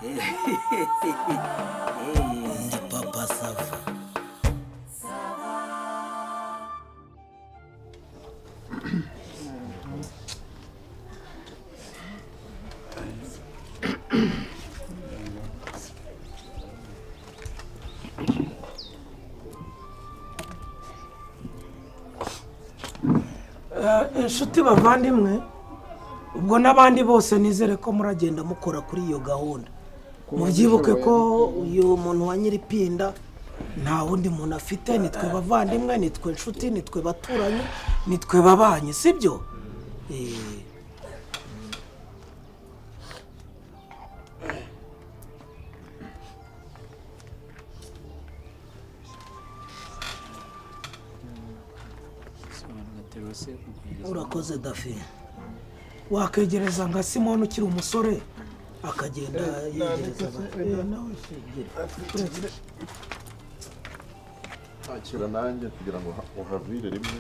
Ndi Papa Sava. Inshuti bavandimwe, ubwo n'abandi bose, nizere ko muragenda mukora kuri iyo gahunda. Mubyibuke ko uyu muntu wa Nyiripinda nta wundi muntu afite, nitwe bavandimwe, nitwe inshuti, nitwe baturanyi, nitwe babanyi, sibyo? Urakoze Dafi. Wakegereza nka Simoni ukiri umusore akagenda yegereza abantu. Nawe se. Akira nanjye kugira ngo uhavire rimwe.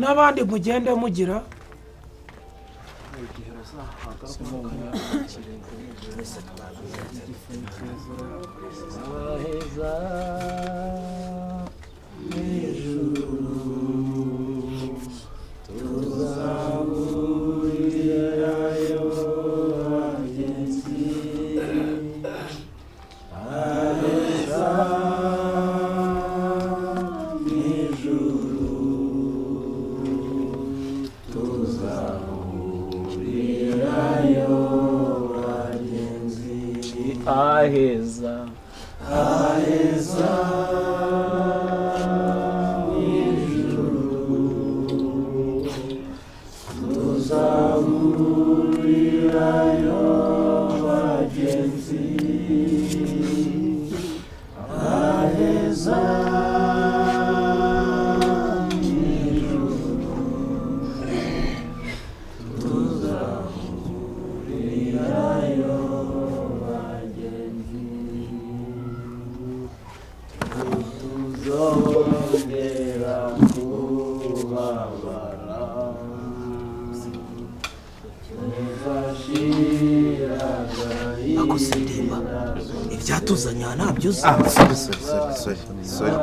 N'abandi mugende mugira. Aheza ijuru tuzahurirayo bagenzi, aheza ijuru tuzahurirayo bagenzi, aheza, aheza ijuru tuzahurirayo bagenzi, aheza ijuru tuzahurirayo bagenzi, tuzongera kubabara, tuzashira. Ako se ndimba, ibyatuzanye aha ntabyo uzi? Ah, sorry, sorry, sorry, sorry, sorry.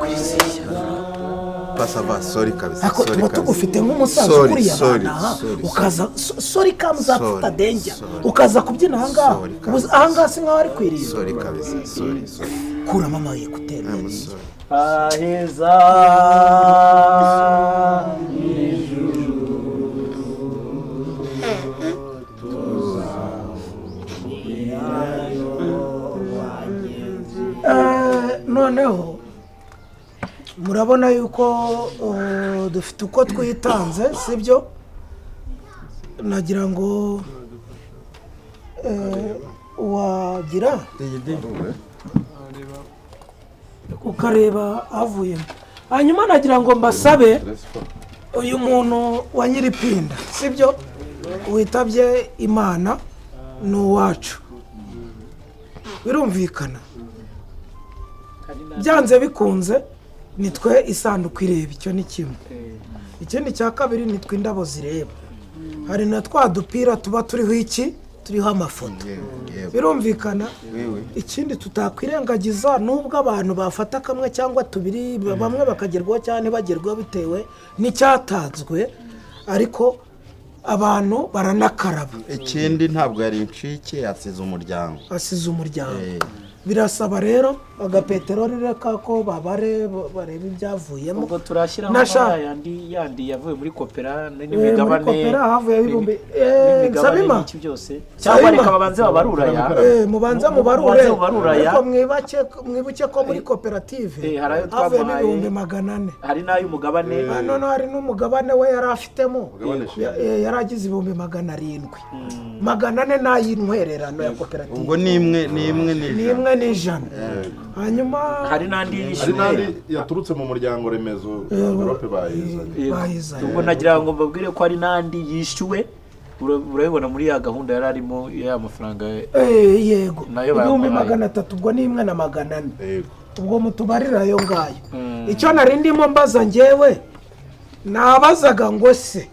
Pasava, sorry kabisa. Ako Sorry tuba kabisa. tugufite nk'umusaza Sorry, ukuriye sorry, abantu aha, sorry, ukaza sorry kamuzapfuta Sorry, denjya, sorry. ukaza kubyina ahangaha. Sorry Ubu kabisa. ahangaha si nkaho ari ku iriba. Sorry kabisa, sorry, sorry. Kuramo ama écouteurs. I'm sorry. Aheza ijuru tuzahurirayo bagenzi. Noneho murabona yuko dufite uko twitanze, sibyo? Nagira ngo wagira ukareba avuyemo. Hanyuma nagira ngo mbasabe, uyu muntu wa Nyiripinda, sibyo, witabye Imana, ni uwacu, birumvikana. Byanze bikunze nitwe isanduku ireba, icyo ni kimwe. Ikindi cya kabiri, nitwe indabo zireba. Hari na twa dupira tuba turiho iki, turiho amafoto. Yego, yego. Birumvikana. Wewe. Ikindi tutakwirengagiza, nubwo abantu bafata kamwe cyangwa tubiri, bamwe bakagerwaho cyangwa ntibagerweho bitewe n'icyatanzwe, ariko abantu baranakaraba. Ikindi, ntabwo yari incike, yasize umuryango. Asize umuryango. Eh. Birasaba rero agapeteroli, reka ko babare barebe ibyavuyemo. Ubwo turashyiraho yandi yandi yavuye muri kopera Muri n'imigabane. kopera havuyeho ibihumbi n'imigabane Nsabima. n'iki byose, cyangwa Nsabima. reka babanze babarura aya. Mubanze mubarure. Mubanze mubarure aya. Ariko mwibuke ko muri koperative Hari ayo havuyemo twamuhaye. 400,000. Hari n'ay'umugabane. Ah, noneho hari n'umugabane we yari afitemo. Umugabane shingiro. Yari agize 700,000, 400 n'ay'intwererano ya koperative. Ubwo ni imwe, ni imwe Ni n'ijana. imwe n'ijana. Hanyuma Hari n'andi Hari yishyuwe. n'andi yaturutse mu muryango remezo, enveloppe bayizanye. Yego. Bayizanye. Ubwo nagira ngo mbabwire ko hari n'andi yishyuwe. Urabibona muri ya gahunda yari arimo ya mafaranga. Yego. Nayo Ibihumbi bayamuhaye. 300, ubwo ni imwe na 400. Yego. Ubwo mutubarira ayo ngayo. Icyo nari ndimo mbaza njyewe, nabazaga ngo se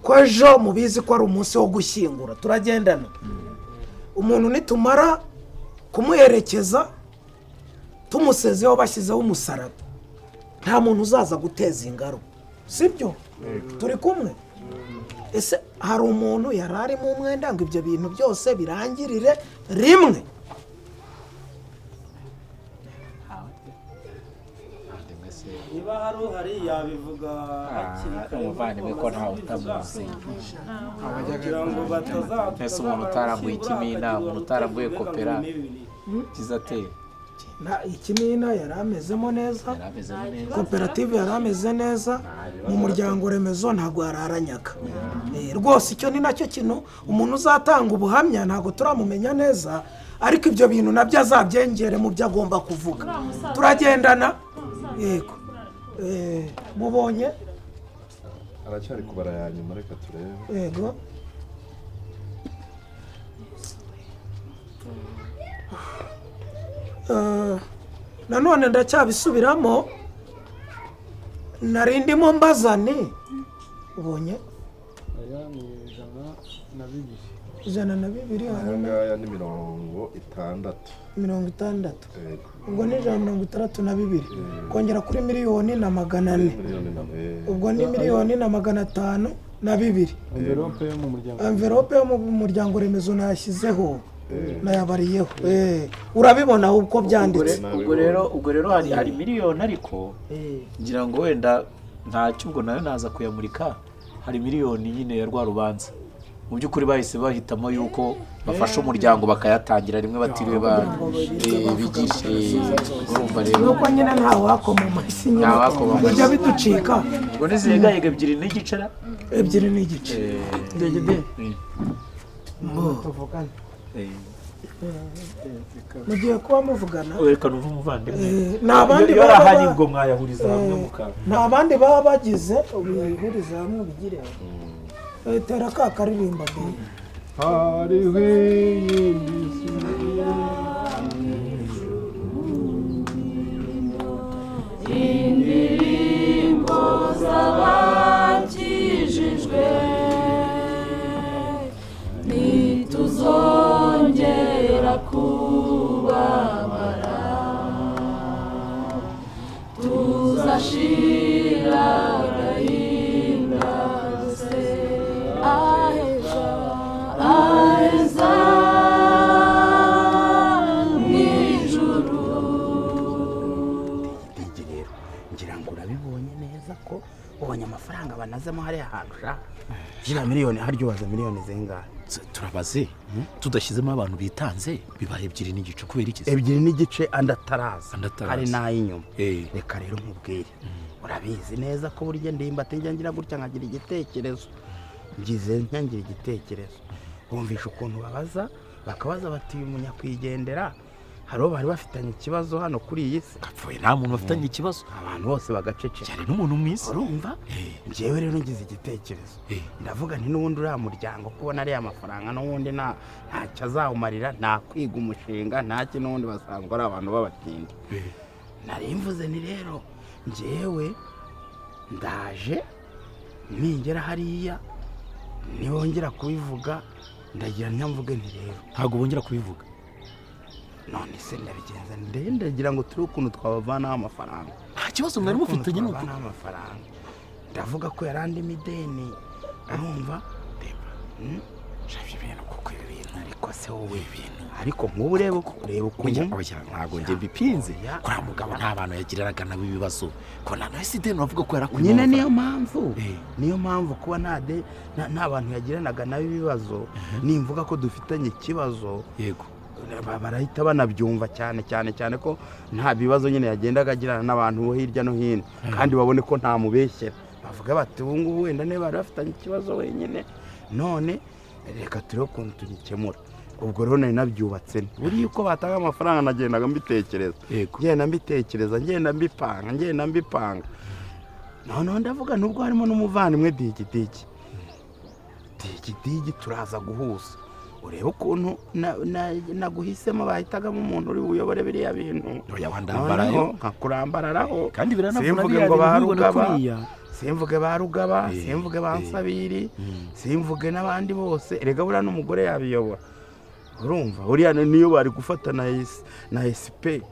ko ejo mubizi ko ari umunsi wo gushyingura, turagendana. Umuntu nitumara kumuherekeza tumusezeho bashyizeho umusaraba, nta muntu uzaza guteza ingaru, sibyo? Turi kumwe? Ese hari umuntu yari ari mu mwenda ngo ibyo bintu byose birangirire rimwe? Niba hari uhari yabivuga hakiri kare. Umuvandimwe ko ntawe utamuzi. Kugira ngo bataza Ese umuntu utarambuye ikimina, umuntu utarambuye kopera, kiza ate? Ikimina yari amezemo neza, Yari amezemo neza. Koperative yari ameze neza, mu muryango remezo ntabwo yararanyaga. Rwose icyo ni nacyo kintu umuntu uzatanga ubuhamya ntabwo turamumenya neza, ariko ibyo bintu nabyo azabyengere mu byo agomba kuvuga. Turagendana? Yego. Mubonye? Aracyari kubara ya nyuma, reka turebe. Yego. Nanone ndacyabisubiramo, nari ndimo mbaza ni ubonye aya ni 102. 102. Aya ngaya ni 60. 60. Yego. Ubwo ni 162 kongera kuri 1,400,000. Ubwo ni 1,502,000. Envelope yo mu muryango. Envelope yo mu muryango remezo nashyizeho, nayabariyeho. Urabibona uko byanditse. Ubwo rero hari miliyoni, ariko ngira ngo wenda ntacyo ubwo nayo naza kuyamurika. Hari miliyoni nyine ya rwa rubanza. Mu by'ukuri bahise bahitamo yuko bafasha umuryango bakayatangira rimwe batiriwe bigishe. Urumva rero nuko nyine nta wakoma amashyi nyine bijya biducika. Ubwo nizegayega 2.5 ra? 2.5. Tuvugane. Mugiye kuba muvugana. Reka numve umuvandimwe. Nta bandi Iyo baba ahari ubwo mwayahuriza hamwe muka. Nta bandi baba bagize ubihuriza hamwe bigire. Tera ka karirimba be. Hariho iyindi si indirimbo z'abakijijwe, ntituzongera kubabara, tuzashira agahinda se aheza, aheza mw'ijuru. Rero ngira ngo urabibonye neza ko ubonye amafaranga banazemo hariya hantu sha. Ziriya miliyoni haryo baza miliyoni zingahe? Turabaze tudashyizemo abantu bitanze bibaye 2.5 kubera iki? 2.5 andi ataraza. Hari n'ay'inyuma. Reka rero nkubwire. Urabizi neza ko burya ndimba atajya ngira gutya nkagira igitekerezo. Ngize nyangira igitekerezo. Bumvisha ukuntu babaza, bakabaza bati uyu munyakwigendera hari uwo bari bafitanye ikibazo hano kuri iyi si. Kapfuye nta muntu bafitanye ikibazo. Abantu bose bagaceceka. Cyane n'umuntu mwiza. Urumva? Njyewe rero ngize igitekerezo. Ndavuga nti n'ubundi uriya muryango kubona ariya mafaranga n'ubundi ntacyo azawumarira, nta kwiga umushinga, nta kintu n'ubundi basanzwe ari abantu b'abatindi. Nari mvuze ni rero njyewe ndaje ningera hariya nibongera kubivuga ndagira ntyamvuge nti rero ntabwo bongera kubivuga. None se ndabigenza ndagira ngo turi ukuntu twabavanaho amafaranga. Nta kibazo mwari mufitanye nuko twabavanaho amafaranga. Ndavuga ko yarandi mideni. Urumva? Shavye ibintu kuko ibi bintu ariko se wowe ibintu ariko nk'ubu reba ukuntu ntabwo njye mbipinze kuri mugabo nta bantu yagiranaga nabo ibibazo ko na none ideni bavuga ko yarakuye nyine. Niyo mpamvu niyo mpamvu kuba nta bantu yagiranaga nabo ibibazo, nimvuga ko dufitanye ikibazo yego barahita banabyumva cyane cyane cyane ko nta bibazo nyine yagendaga agirana n'abantu bo hirya no hino, kandi babone ko nta mubeshyera. Bavuga bati ubu ngubu wenda niba bari bafitanye ikibazo wenyine, none reka turebe ukuntu tugikemura. Ubwo rero nari nabyubatse buriya uko batanga amafaranga nagendaga mbitekereza, ngenda mbitekereza, ngenda mbipanga, ngenda mbipanga. Noneho ndavuga nubwo harimo n'umuvandimwe Digidigi, Digidigi turaza guhuza. Urebe ukuntu naguhisemo, bahitagamo umuntu uri buyobore biriya bintu. Oya, wandambarayo. Noneho nkakurambararaho. Kandi biranavuna Simvuge biriya ngo bintu ba ubibona Rugaba, kuriya. simvuge ba Rugaba, simvuge ba Nsabiri, simvuge n'abandi bose. Erega buriya n'umugore yabiyobora, urumva? Buriya niyo bari gufata na SP,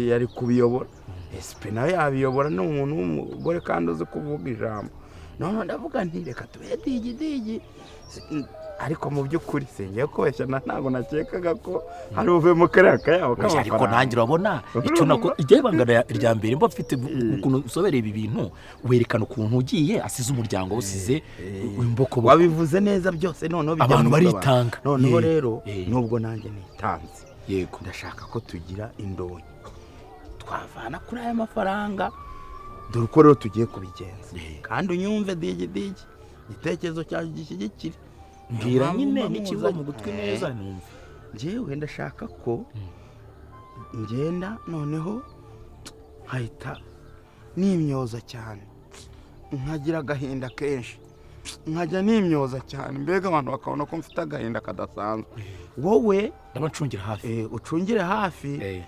yari kubiyobora. SP nawe yabiyobora, ni umuntu w'umugore kandi uzi kuvuga ijambo. None ndavuga nti reka tube digi digi. Ariko mu by'ukuri singiye kubeshya, ntabwo nakekaga ko hari buvemo kariya kayabo Oya, ariko k'amafaranga. Nanjye urabona icyo nako igihe ibanga rya mbere mba mfite, ukuntu usobereye ibi bintu, werekana ukuntu ugiye asize umuryango, usize imbokoboko. Wabivuze neza byose, noneho bijya Abantu mu baritanga. Noneho rero, nubwo nanjye nitanze, Yego. ndashaka ko tugira indonyi twavana kuri aya mafaranga. Dore uko rero tugiye kubigenza, kandi unyumve digi digi, igitekerezo cyanjye gishyigikire. Mbwira Niyo nyine mpamvu n'ikiva muzanye. mu gutwi neza numve. Njyewe ndashaka ko ngenda, noneho nkahita nimyoza cyane, nkagira agahinda kenshi, nkajya nimyoza cyane, mbega abantu bakabona ko mfite agahinda kadasanzwe. Wowe Ndaba ncungira hafi. Ucungire hafi,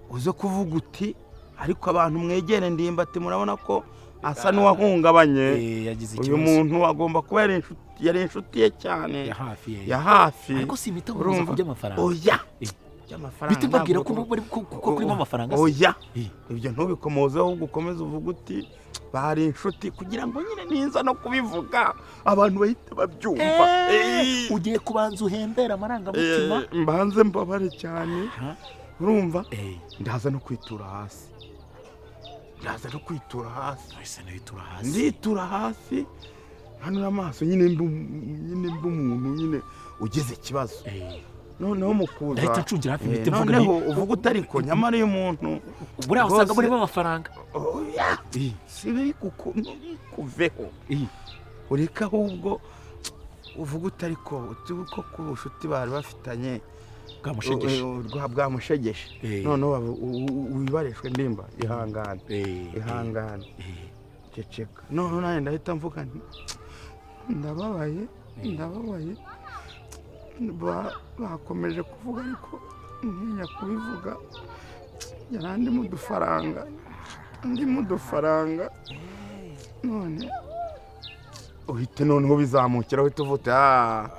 uze kuvuga uti ariko abantu mwegere Ndimbati, murabona ko asa n'uwahungabanye. Yagize Uyu ikibazo. muntu agomba kuba yari inshuti ye cyane Ya hafi, ya hafi. Ariko si imita guhuza Urumva? ku by'amafaranga. Oya, by'amafaranga Bite mbabwira ko ntabwo- ko kurimo amafaranga se? Oya, ibyo ntubikomozeho, ahubwo ukomeze uvuge uti bari inshuti, kugira ngo nyine niza no kubivuga abantu bahite babyumva. Ugiye kubanza uhembera amarangamutima. Mbanze mbabare cyane, urumva? Ndaza no kwitura hasi, ndaza no kwitura hasi. Ese ntiwitura hasi? Nditura hasi, nkanura amaso nyine, mbe umuntu nyine ugize ikibazo. Noneho mu kuza Ndahita ncungira hafi, mpite mvuga Noneho uvuga utariko nyamara uyu muntu Buriya usanga rwose- burimo amafaranga. Oya, si bikuveho, ureke, ahubwo uvuga utariko uti ko ku bucuti bari bafitanye Bwamushegeshe. Bwamushegeshe. Noneho wibarishwe, Ndimba, ihangane, ihangane, ceceka. Noneho nanjye ndahita mvuga nti ndababaye, ndababaye. Bakomeje kuvuga ariko ntinya kubivuga, yari andimo udufaranga, ndimo udufaranga. None uhite noneho bizamukira, uhite uvuga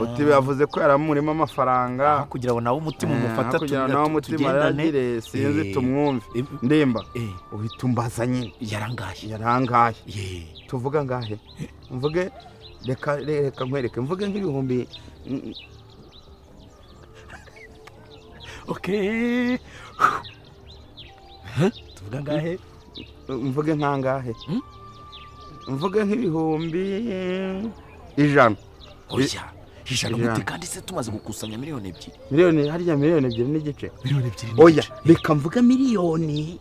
uti yavuze ko yaramurimo amafaranga. Kugira ngo nawe umutima umufata. Kugira ngo nawe umutima tugendane. aragire, sinzi, tumwumve. Ndimba, uhita umbaza nyine. Yarangaye? Yarangaye. Tuvuga ngahe? Mvuge, reka reka nkwereke, mvuge nk'ibihumbi Okay, tuvuga ngahe? Mvuge nkangahe? Mvuge nk'ibihumbi 100. Oya, 100 gute kandi se tumaze gukusanya miliyoni 2? Miliyoni, harya miliyoni 2.5? Miliyoni 2. Oya, reka mvuge miliyoni.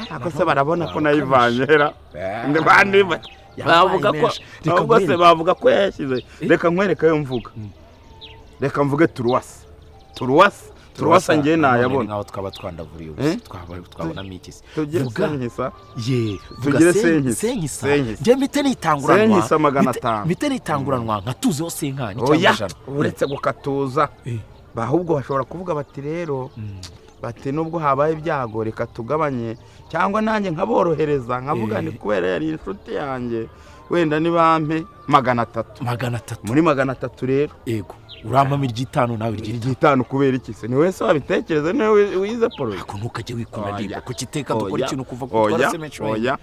Ako se barabona ko nayivanye hera? Bandi bavuga ko Reka ahubwo se nkwereke. Bavuga ko yayashyize. Reka nkwereke ayo mvuga, reka mvuge turuwasi, turuwasi, turuwasa. Njye nayabona. Nkaho twaba twandavuriye ubusa. Twabonamo iki se? Tugire Vuga. Senkisa. Ye, vuga. Tugire senkisa. Senkisa. Senkisa. Njye mpite nitanguranwa. Senkisa 500. Mpite nitanguranwa nkatuzeho senkani cyangwa Oya, 100. uretse gukatuza, ahubwo bashobora kuvuga bati rero, bati nubwo habaye ibyago reka tugabanye, cyangwa nanjye nkaborohereza nkavuga ni kubera yari inshuti yanjye, wenda nibampe 300. 300. Muri 300 rero. Yego, urampamo iry'itanu nawe iry'itanu. Iry'itanu kubera iki se? Ni wese wabitekereza, niwe wize poro. Ariko ntukajye wikunda, Ndimba, kuki iteka dukora ikintu kuva ku Oya, twara se menshi? Oya,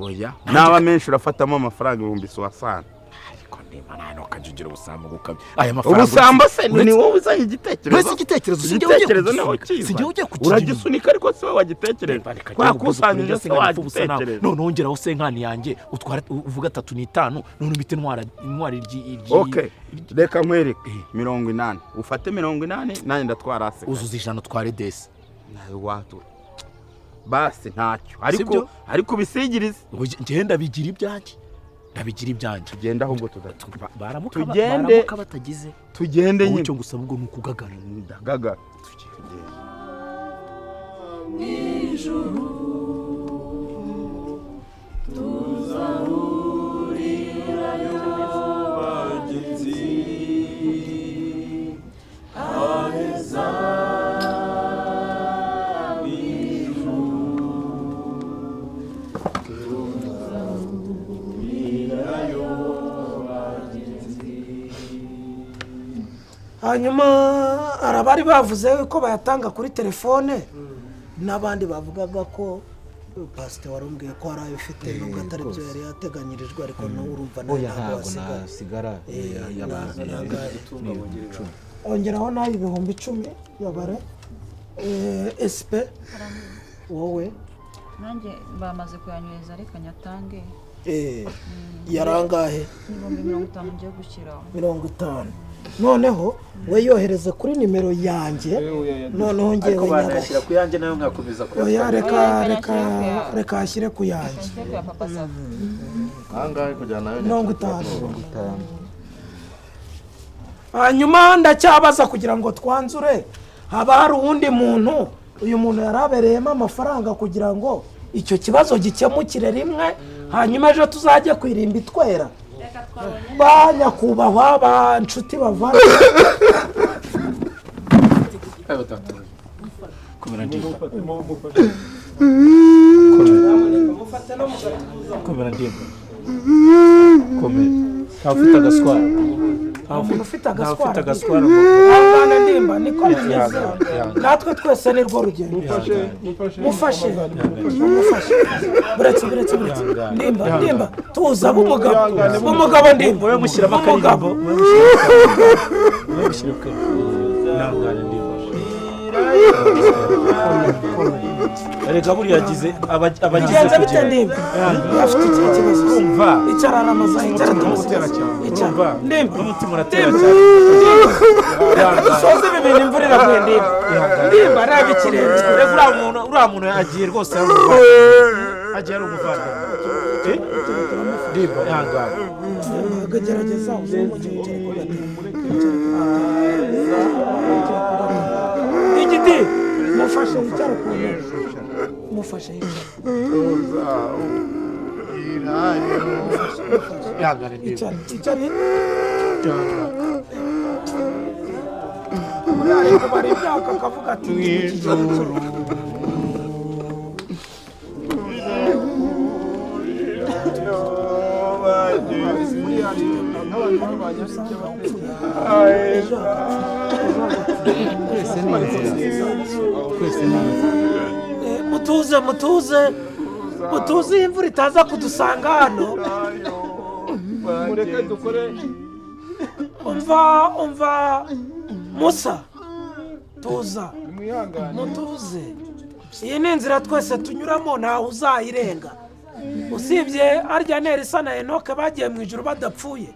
oya, naba menshi urafatamo amafaranga 60,000. Ariko Ndimba, nawe ntukajya ugira ubusambo gukabya aya mafaranga. Ubusambo se ni wowe uzanye igitekerezo? Wese igitekerezo si njyewe ugiye Igitekerezo niwe kugisunika. ukizanye. Si njyewe ugiye kukigira. Uragisunika, ariko si wowe wagitekereje, twakusanyije se wagitekereje? None wongeraho senkani yanjye, utwara uvuga 3.5, none uhite ntwara iryi. Okay, reka nkwereke, 80, ufate 80, nanjye ndatwara asigaye. Uzuza 100 utware desi. Nawe watu basi ntacyo, ariko Sibyo? ariko ubisigirize. Njyewe ndabigira ibyanjye, ndabigira ibyanjye. Tugende ahubwo tudatu Baramuka Tugende. baramuka batagize. Tugende Wowe nyine. icyo ngusaba ubwo ni ukugagara. Ndagagara. Mw'ijuru tuzahurirayo bagenzi. Hanyuma hari abari bavuze ko bayatanga kuri telefone, n'abandi bavugaga ko pasite warumbwiye ko hari ayo ufite, nubwo atari byo yari yateganyirijwe, ariko urumva nawe ntabwo wasigara. Ongeraho nayo 10,000 yabare. SP wowe nanjye bamaze kuyanyweza, reka nyatange. Yarangahe? 50,000 ngiye gushyiraho. 50. Noneho we yohereze kuri nimero yanjye, noneho ngewe nyabashyira ku yanjye nayo nkakomeza kuyatanga. Reka reka reka ashyire ku yanjye. Angahe kujyana nayo? 50. Hanyuma ndacyabaza kugira ngo twanzure, haba hari uwundi muntu uyu muntu yarabereyemo amafaranga kugira ngo icyo kibazo gikemukire rimwe, hanyuma ejo tuzajye kwirimba itwera. Ba nyakubahwa ba nshuti bavana. Komera ndimba. Komera. Ufite agaswara. Ufite agaswara. Ihangane ndimba, niko bimeze. Natwe twese ni rwo rugendo. Mufashe. Mufashe. Buretse buretse buretse. Ndimba ndimba tuza b'umugabo. B'umugabo ndimba. Wowe mushyiramo akaririmbo. Wowe mushyiramo akaririmbo. Ihangane ndimba. Erega buriya yagize abagize kugira ndimba. Afite ikibazo. Urumva. Icara aramaza icara tumutera cyane. Urumva. Ndimba. Umutima uratera cyane. Reka dusoze ibi bintu, imvura iraguye ndimba. Ndimba reba ikirere. Reka uriya muntu agiye rwose ari umuvandimwe. Agiye ari umuvandimwe. Ndimba ihangane. Gerageza uzamuke wicare ku gatebe. Igiti mufashe yicare ku ntebe. Mufashe yicare. Icara icara. Muri kubara imyaka akavuga ati ijuru. Mutuze mutuze mutuze, imvura itaza kudusanga hano. Mureke dukore. Umva umva Musa, tuza mutuze, iyi ni inzira twese tunyuramo, ntawe uzayirenga usibye arya Nerisa na Enoke bagiye mu ijuru badapfuye,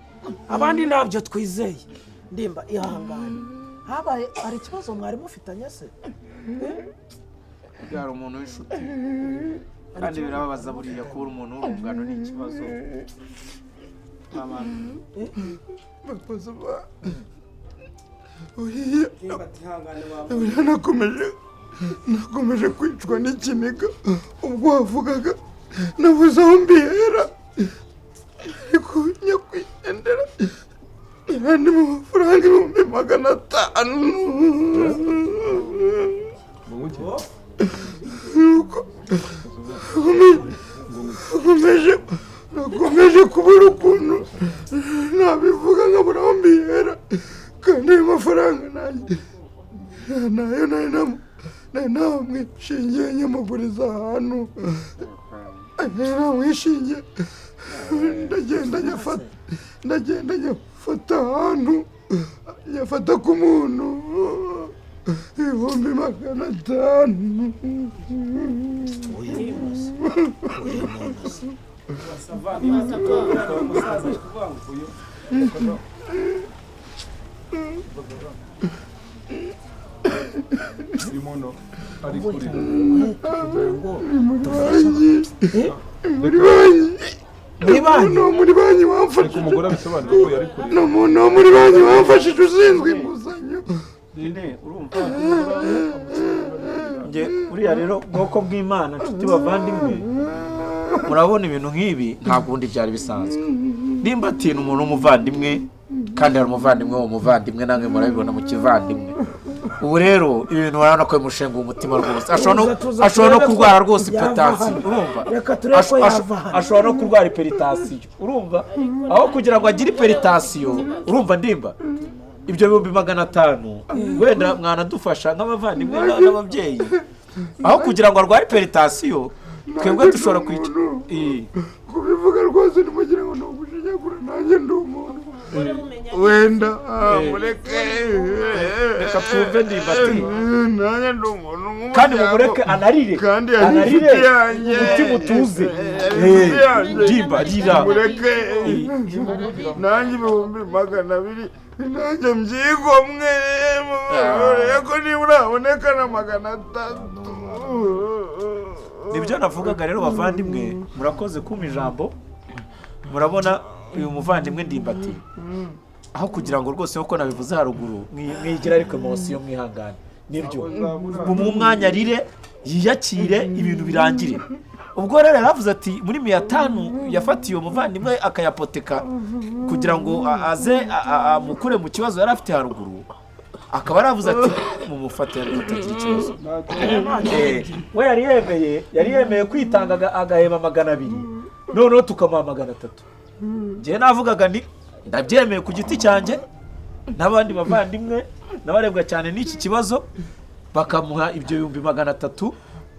abandi ntabyo twizeye. Ndimba ihangane. Habaye hari ikibazo mwari mufitanye se? Byari umuntu w'inshuti kandi birababaza buriya kubura umuntu w'urungano ni ikibazo. Uriya nakomeje kwicwa n'ikiniga ubwo wavugaga nabuze aho mbihera, ariko nyakwigendera yarandi mu mafaranga 500,000. Nuko nakomeje kubura ukuntu nabivuga nkabura aho mbihera, kandi ayo mafaranga nanjye nayo nari namwishingiye nyamuguriza ahantu, namwishingiye ndagenda nyafata ahantu nyafata ku muntu 500,000. Muri banki wamfashije, ni umuntu wo muri banki wamfashije ushinzwe inguzanyo. Uriya rero bwoko bw'Imana nshuti bavandimwe, murabona ibintu nk'ibi ntabwo ubundi byari bisanzwe. Nimba atinda umuntu w'umuvandimwe kandi hari umuvandimwe w'umuvandimwe, namwe murabibona mu kivandimwe. Ubu rero ibintu urabona ko bimushenguye umutima rwose, ashobora no kurwara rwose iperitasiyo, urumva? Ashobora no kurwara iperitasiyo, urumva? Aho kugira ngo agire iperitasiyo, urumva ndimba? Ibyo 500,000 wenda mwanadufasha nk'abavandimwe n'ababyeyi, aho kugira ngo arware hypertension twebwe dushobora kwica. Kubivuga rwose nimugira ngo nugushinyagura, nanjye ndi umuntu wenda mureke reka twumve Ndimbati, nanjye ndi umuntu kandi mumureke anarire, kandi anarire umutima utuze. Ndimba rira, mureke nanjye 200,000 nanjye mbyigomwe, ko nibura haboneka na 300. Nibyo navugaga rero bavandimwe, murakoze kumpa ijambo. Murabona uyu muvandimwe Ndimbati, aho kugira ngo rwose nkuko nabivuze haruguru mwigira ariko emotion mwihangane, nibyo mu mwanya arire yiyakire ibintu birangire. Ubwo rero yaravuze ati muri 500 yafatiye uwo muvandimwe akayapoteka kugira ngo aze amukure mu kibazo yari afite haruguru, akaba yaravuze ati mumufate atagira ikibazo. We yari yemeye kwitanga agahema 200, noneho tukamuha 300. Njye navugaga ni ndabyemeye ku giti cyanjye n'abandi bavandimwe n'abarebwa cyane n'iki kibazo, bakamuha ibyo 300,000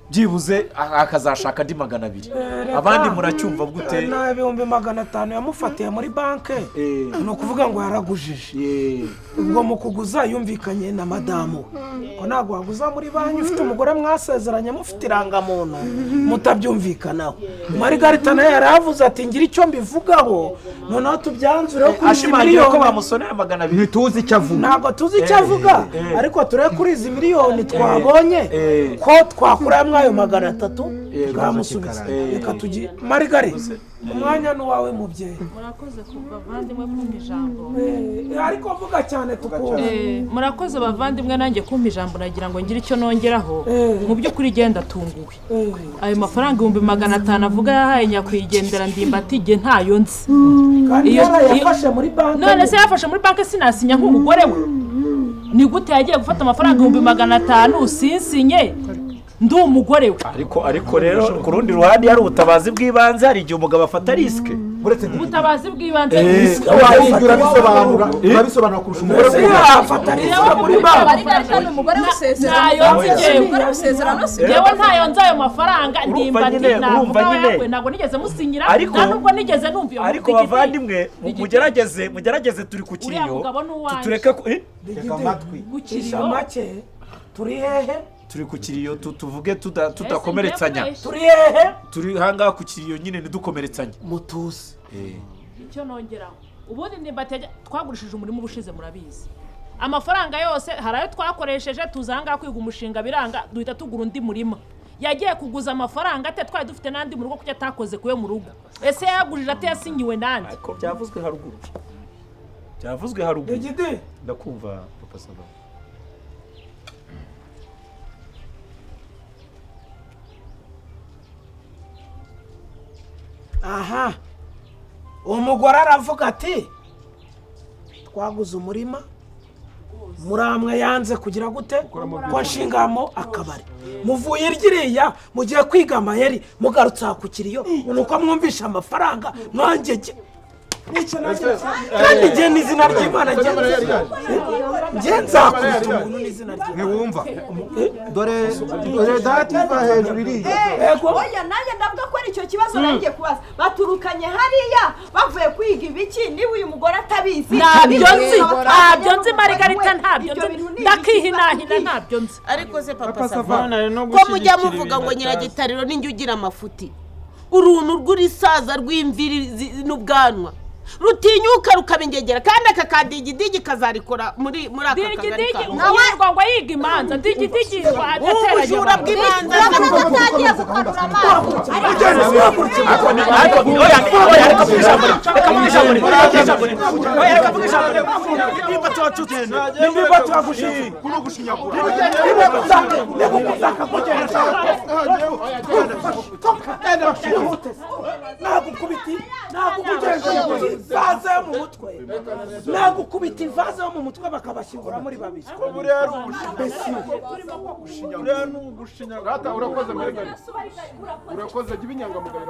byibuze akazashaka andi 200. Abandi muracyumva gute? Na 500,000 yamufatiye muri banke, ni ukuvuga ngo yaragujije. Ubwo mu kuguza yumvikanye na madamu ko ntabwo waguza muri banki ufite umugore mwasezeranye mufite irangamuntu mutabyumvikanaho. Margarita nawe yaravuze ati ngira icyo mbivugaho, noneho tubyanzureho kuri izi miliyoni ko bamusonera 200. Ntituzi icyo avuga, ntabwo tuzi icyo avuga, ariko turebe kuri izi miliyoni twabonye ko twakura ayo 300 tukamusubiza. Reka tugi Marigari, umwanya ni wawe mubyeyi. Murakoze bavandimwe kumpa ijambo. Ariko vuga cyane tukumva. Murakoze bavandimwe nanjye kumpa ijambo, nagira ngo ngire icyo nongeraho. Mu by'ukuri genda tunguwe. Ayo mafaranga 500,000 avuga yahaye nyakwigendera Ndimbati jye ntayo nzi. Kandi yafashe muri banki. None se yafashe muri banki sinasinya nk'umugore we? Ni gute yagiye gufata amafaranga 500,000 sinsinye ndi umugore we? Ariko rero ku rundi ruhande hari ubutabazi bw'ibanze, hari igihe umugabo afata risike. Ubutabazi bw'ibanze urabisobanura kurusha umugore we. Afata risike muri banki. Yewe ntayo nzi ayo mafaranga Ndimbati navuga we ntabwo nigeze musinyira, nta nubwo nigeze numva iyo. Ariko bavandimwe mugerageze turi ku kiriyo, tureke make turi hehe? Turi ku kiriyo tuvuge tudakomeretsanya. Turi hehe? Turi hangaha ku kiriyo nyine ntidukomeretsanye. Mutuze. Icyo nongeraho, ubundi Ndimbati twagurishije umurima ubushize murabizi. Amafaranga yose hari ayo twakoresheje tuza ahangaha kwiga umushinga biranga, duhita tugura undi murima. Yagiye kuguza amafaranga ate twari dufite n'andi mu rugo kuko atakoze kuyo mu rugo. Ese yagurije ate yasinyiwe nande? Ariko byavuzwe haruguru. Byavuzwe haruguru. Ndakumva Papa Sava. Aha, umugore aravuga ati twaguze umurima muramwe yanze kugira gute ko nshingamo akabari, muvuye iryiriya mugiye kwiga amayeri mugarutse ku kiriyo nuko mwumvisha amafaranga mwanjye kandi ngiye n'izina ry'Imana ngiye nzakubita umuntu n'izina ry'Imana. Ntiwumva dore data iva hejuru iriya. Oya nanjye ndavuga ko ari icyo kibazo nanjye kubaza, baturukanye hariya bavuye kwiga ibiki niba uyu mugore atabizi? Ntabyo nzi Margarita, ntabyo nzi, ndakihinahina ntabyo nzi. Ariko se Papa Sava, ko mujya muvuga ngo Nyiragitariro ninjye ugira amafuti, uruntu rw'urisaza rw'imviri n'ubwanwa rutinyuka rukabingegera, kandi aka kadigidigi kazarikora muri aka kagari ka nawe ngo yiga imanza digidigi ubujura bw'imanza atangiye gukanura amaso. Nagukubita ivaze yo mu mutwe bakabashyingura muri babiri. Urakoze Margarita, urakoze jya ibinyangamugayo.